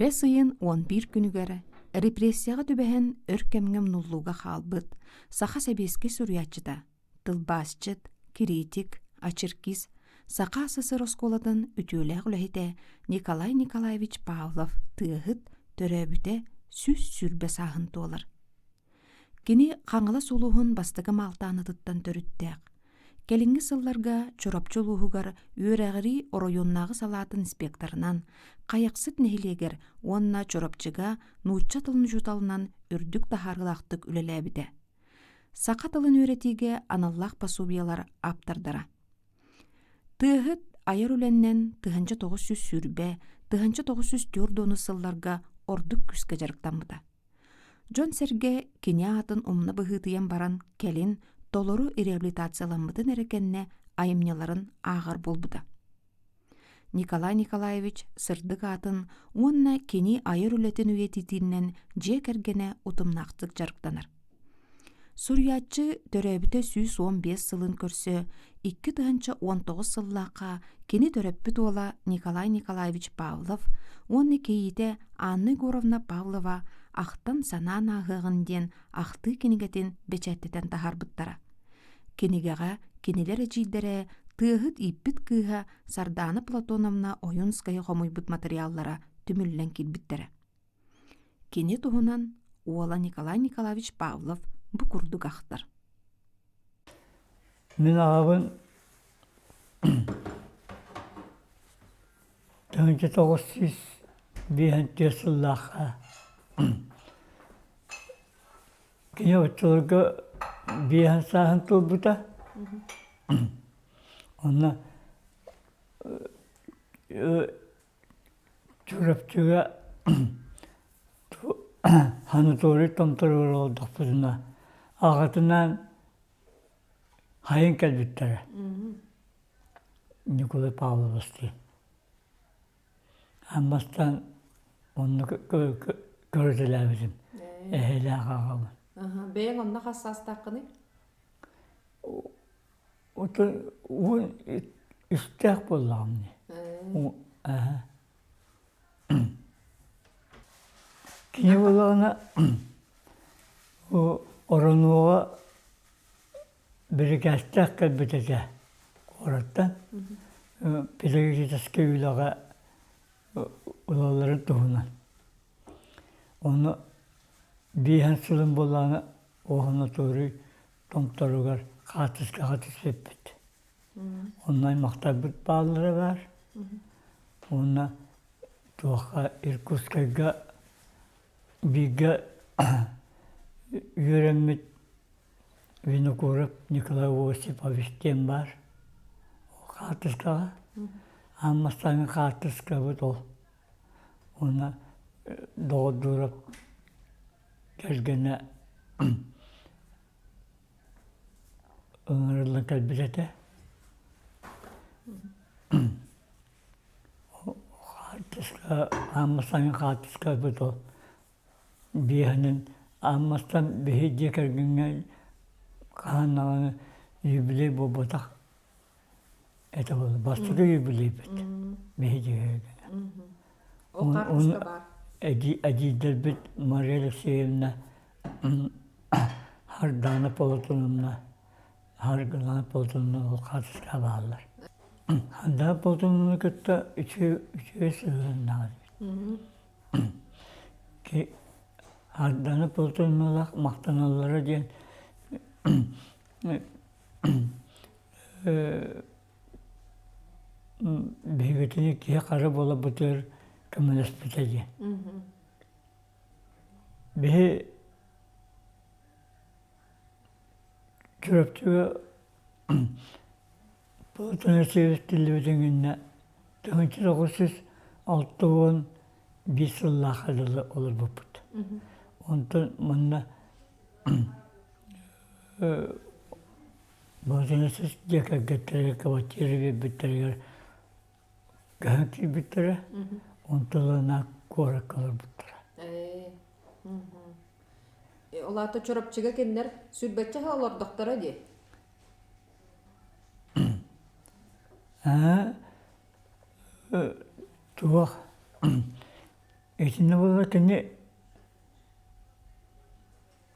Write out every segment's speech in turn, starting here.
Бэс ыйын 11 күнүгэр репрессияҕа түбэһэн өр кэмҥэ умнуллууга хаалбыт саха сэбиэскэй суруйааччыта, тылбаасчыт, кириитик, очеркист, Саха СССР оскуолатын үтүөлээх үлэһитэ Николай Николаевич Павлов тыаһыт төрөөбүтэ 120 сааһын туолар. Кини Хаҥалас улууһун бастакы Маалтаанытыттан төрүттээх. Кэлиҥҥи сылларга Чурапчы улууһугар үөрэҕирии оройуоннааҕы салаатын инспекторынан, Хайахсыт нэһилиэгэр уонна Чурапчыга нуучча тылын учууталынан үрдүк таһаарыылаахтык үлэлээбитэ. Саха тылын үөрэтиигэ аналлаах пособиелар ааптардара. Тыаһыт айар үлэннэн 1920, 1940 сылларга ордук күүскэ дьарыктаммыта. Дьон-сэргэ кини аатын умна быһыытыйан баран, кэлин толору реабилитацияламмытын эрэ кэннэ айымньыларын ааҕар буолбута. Николай Николаевич сырдык аатын уонна кини айар үлэтин үйэтитиинэн дьиэ кэргэнэ утумнаахтык дьарыктанар. Суруйааччы төрөөбүтэ 115 сылын көрсө 2019 сыллаахха кини төрөппүт уола Николай Николаевич Павлов уонна кийиитэ Анна Егоровна Павлова ахтан-санаан ааһыаҕын диэн ахтыы кинигэтин бэчээттэтэн таһаарбыттара. Кинигэҕэ кинилэр эдьиийдэрэ тыаһыт ииппит кыыһа Сардаана Платоновна Ойунская хомуйбут матырыйааллара түмүллэн киирбиттэрэ. Кини туһунан уола Николай Николаевич Павлов бу курдук ахтар. Мин аҕабын 1905 сыллаахха кини оччолорго биэһэн сааһын туолбута. Онно Чурапчыга санаторий томторугар олордохпутуна аҕатынаан хайын кэлбиттэрэ Николай Павловичтыын. Аан бастаан онно көрүтэлээбитим эһэлээх аҕабын. Бэйэҥ онно хас саастааххыный? Отон уон үстээх буоллаҕым дии. Кини буоллаҕына оронуоҕа бирикээстээх кэлбит этэ куораттан педагогическай үлэҕэ ылалларын туһунан. Ону биэһэн сылын буоллаҕына Уоһунатуорий томторугар хаартыскаҕа түспүппүт. Онно аймахтарбыт бааллара баар. Уонна туохха Иркутскайга бииргэ үөрэммит Винокуров Николай Осипович диэн баар. Хаартыскаҕа. Аан бастааҥҥы хаартыскабыт ол. Уонна Доҕордуурап кэргэнэ ыҥырыллан кэлбит этэ. Хаартыска аан бастаан хаартыскабыт ол биэһинэн аан бастаан биһи дьиэ кэргэҥҥэ хаһан даҕаны юбилей буолбатах Это был бастакы юбилейбит биһи дьиэ кэргэнэ. Ол хаартыска баар. Эдьиийдэрбит Мария Алексеевна, Хардаана Платоновна, Харгылаана Платоновна ол хаартыска бааллар. Хардаана Платоновна кытта үчүгэй үчүгэй сыһыаннаах этибит. Хардаана Платоновналаах махтаналлара диэн Биһигитини киһи-хара буоларбытыгар көмөлөспүтэ диэн. Биһи Чурапчыга Платон Алексеевич тиллибитин иннинэ 1961 сыллаахха дылы олорбуппут. Онтон манна Балтынасыс дьиэ кэргэттэригэр квартира биэрбиттэригэр көһөн киирбиттэрэ, онтон куоракка олорбуттара. Ол аата Чурапчыга кинилэр сүүрбэччэ сыл олордохторо дии? Туох. Итиннэ буолла кини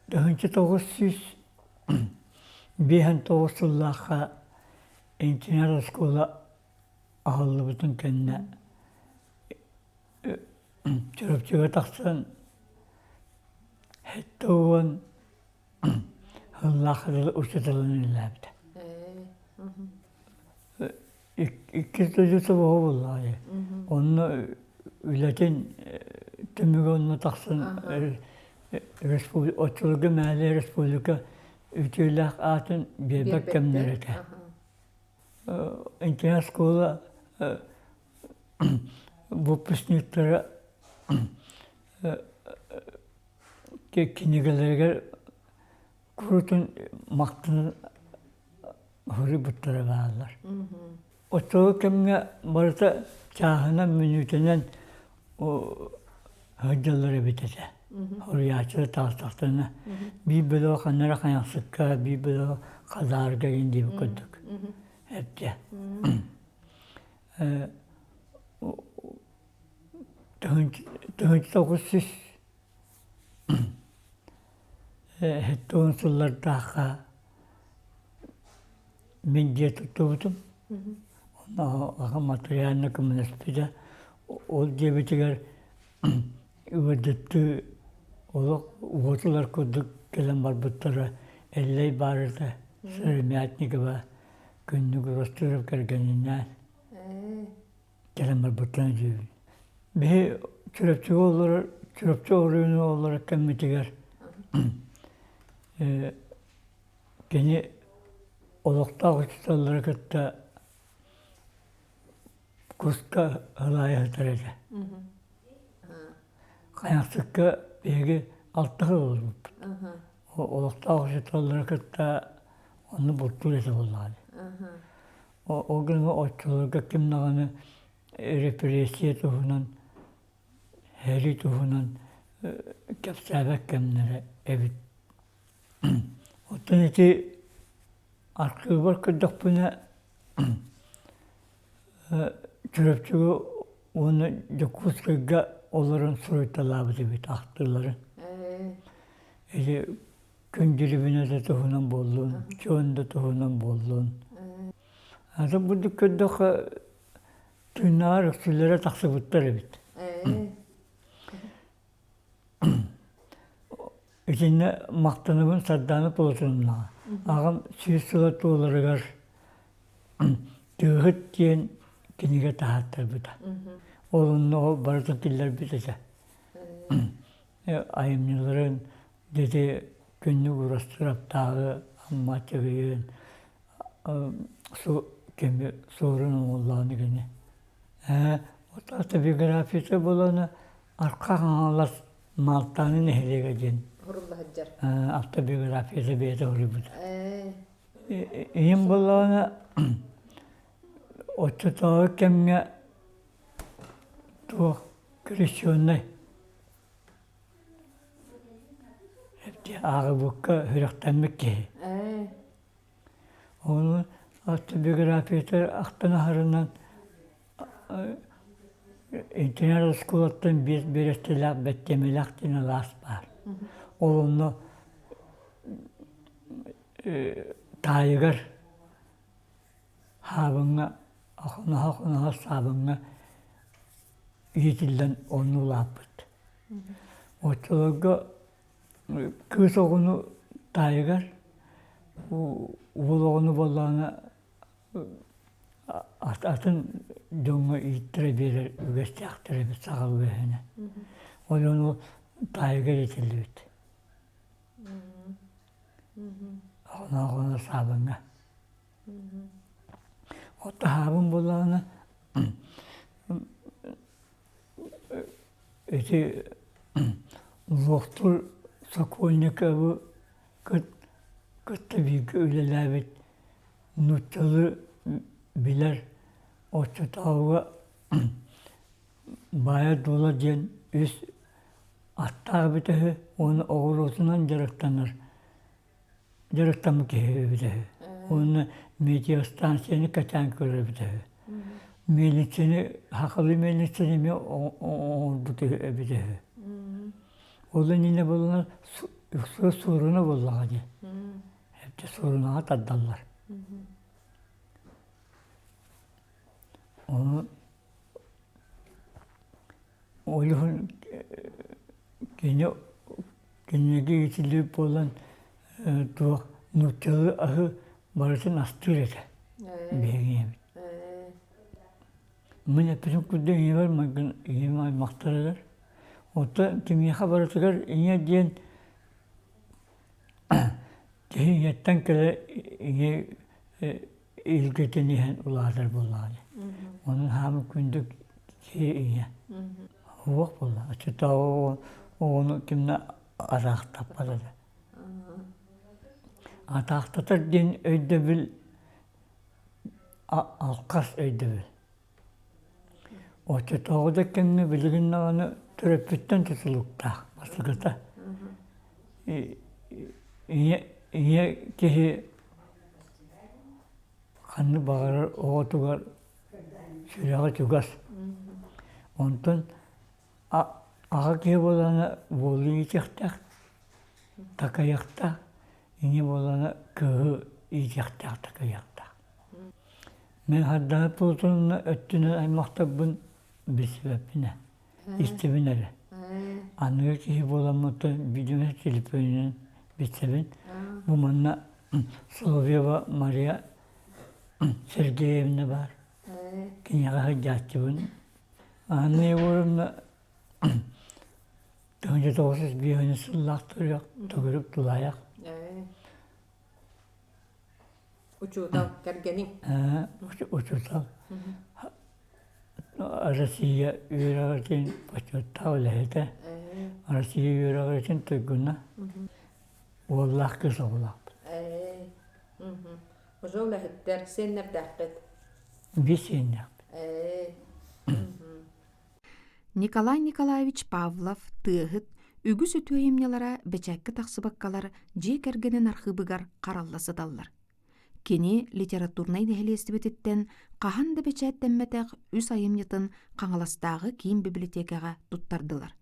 1959 сыллаахха инженер оскуола аһыллыбытын кэннэ Чурапчыга тахсан 70 сыллаах учууталын үлэлээбитэ. Иккис дойдута буола буоллаҕа Онно үлэтин түмүгэ онно тахсан оччолорго Мээлэ республика үтүөлээх аатын биэрбэт кэмнэр этэ. Интиэн оскуола выпускниктара кинигэлэригэр куруутун махтанан суруйбуттара бааллар. Оччолорго кэмҥэ барыта чааһынан, мүнүүтэнэн сылдьаллар эбит этэ. Суруйааччылар таҕыстахтарына биир бөлөҕө ханна эрэ Хайахсыкка, биир бөлөҕө Хадаарга игин диэбит курдук эптэ. 1970 сыллардаахха мин дьиэ туттубутум. Онно аҕам материально көмөлөспүтэ. Ол дьиэбитигэр ыалдьыттыы олох уотулар курдук кэлэн барбыттара. Эллэй баарыта Сыромятникова Күннүк Ростуров кэргэнинээн кэлэн барбыттарын өйдүүбүн. Биһи Чурапчыга олорор, Чурапчы оройуонугар олорор кэммитигэр кини олохтоох учууталлары кытта куска ылаайа сытар этэ. Хайахсыкка биһиги алта сыл олорбуппут. Олохтоох учууталлары кытта онно бултуур этэ буоллаҕа дии. Ол гынан оччолорго ким даҕаны репрессия туһунан, сэрии туһунан кэпсээбэт кэмнэрэ эбит. Оттон ити архыыбар көрдөхпүнэ Чурапчыга уонна Дьокуускайга олорон суруйталаабыт эбит ахтыылары. Ити Күн Дьирибинэ да туһунан буоллун, Чуон да туһунан буоллун. Аты бурдук көрдөххө тыыннааҕар үксүлэрэ тахсыбыттар эбит. Итиннэ махтанабын Сардаана Платоновнаҕа. Аҕам 100 сыла туоларыгар Тыаһыт диэн кинигэ таһааттарбыта. Ол онно ол барытын киллэрбит этэ. Айымньыларын дети күннүк Урастыраптааҕы Амма Аччыгыйын кими суорун оҥоллоон кини. Автобиографията буолана Арха Хаҥалас Маалтааны нэһилиэгэ диэн автобиографията бэйэтэ суруйбута. Ийэм буоллаҕына оччотооҕу кэмҥэ туох крещеннай ааҕыбыкка сүрэхтэммит киһи. Ону автобиографията ахтан аһарынан инженер оскуолаттан биэс биэрэстэлээх Бэттиэмэлээх диэн алаас баар. Ол онно таайыгар Хаабыҥҥа хоноһо-хоноһо саабыҥҥа иитиллэн онно улааппыт. Оччолорго кыыс оҕону таайыгар, уол оҕону буоллаҕына атын дьоҥҥо ииттэрэ биэрэр үгэстээхтэр эбит саха үгэһинэн. Ол ону таайыгар иитиллибит. Хоноһо-хоноһо саабыҥҥа. Оттоһообун буоллаҕына ити луохтуур Сокольниковы кытта бииргэ үлэлээбит нууччалыы билэр оччотооҕуга баайа-дуола диэн үс аттаах эбитэ үһү уонна оҕуруотунан дьарыктанар дьарыктаммыт киһи эбитэ үһү. Уонна метеостанцияны кэтээн көрөр эбитэ үһү. Миэлиҥсэни сахалыы миэлиҥсэни эмиэ оҥорбут эбитэ үһү. Ол иннинэ буоллаҕына үксүгэр суоруна буоллаҕа дии. Эбэтэр суорунаҕа тардаллар. Ону ол иһин кини кинилэргэ иитиллибит буолан туох нууччалыы аһы барытын астыыр этэ биһиги ийэбит. Мин эппитим курдук ийэбэр майгын ийэм аймахтарыгар оттон кимиэхэ барытыгар ийэ диэн киһи ийэттэн кэлэ ийэ илгэтин иһэн улаатар буоллаҕа дии. Онон хаамы күндү киһи ийэ. Уох буолла. Оччотооҕу оҕону кимнэ атаахтаппат этэ. Атаахтатар диэн өйдөбүл алҕас өйдөбүл. Оччотооҕу да кэмҥэ билигин даҕаны төрөппүттэн тутулуктаах бастакыта. Ийэ, ийэ киһи ханнык баҕарар оҕотугар сүрэҕэ чугас. Онтон аҕа киһи буоллаҕына уолу иитиэхтээх, такайыахтаах, ийэ буоллаҕына кыыһы иитиэхтээх, такайыахтаах. Мин Хардаһа Платоновна өттүнэн аймахтарбын билсибэппин ээ, истэбин эрэ. Аныгы киһи буоламмыттан видимо телефонунан билсэбин. Бу манна Соловьева Мария Сергеевна баар. Киниэхэ сылдьааччыбын. Анна Егоровна 1905 сыллаах төрүөх, төгүрүк тулаайах. Учуутал, кэргэниҥ? Учуутал. Россия үөрэҕитин бочуоттаах үлэһитэ. Россия үөрэҕитин туйгуна. Уоллаах кыыс оҕолоохпут. Уже үлэһиттэр, сиэннэрдээххит? Биир сиэннээхпит. Николай Николаевич Павлов тыаһыт үгүс үтүө айымньылара бэчээккэ тахсыбаккалар дьиэ кэргэнин архыыбыгар харалла сыталлар. Кини литературнай нэһилиэстибэтиттэн хаһан да бэчээттэммэтэх үс айымньытын Хаҥаластааҕы киин библиотекаҕа туттардылар.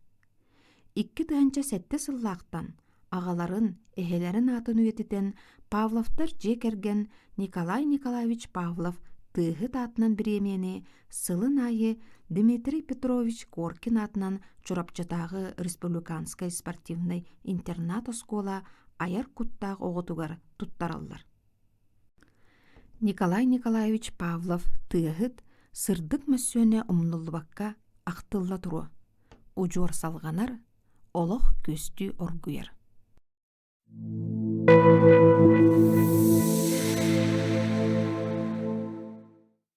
2007 сыллаахтан аҕаларын, эһэлэрин аатын үйэтитэн Павловтар дьиэ кэргэн Николай Николаевич Павлов Тыаһыт аатынан бириэмийэни сылын аайы Дмитрий Петрович Коркин аатынан Чурапчытааҕы республиканскай спортивнай интернат-оскуола айар куттаах оҕотугар туттараллар. Николай Николаевич Павлов Тыаһыт сырдык мөссүөнэ умнуллубакка ахтылла туруо, удьуор салҕанар, олох күөстүү оргуйар.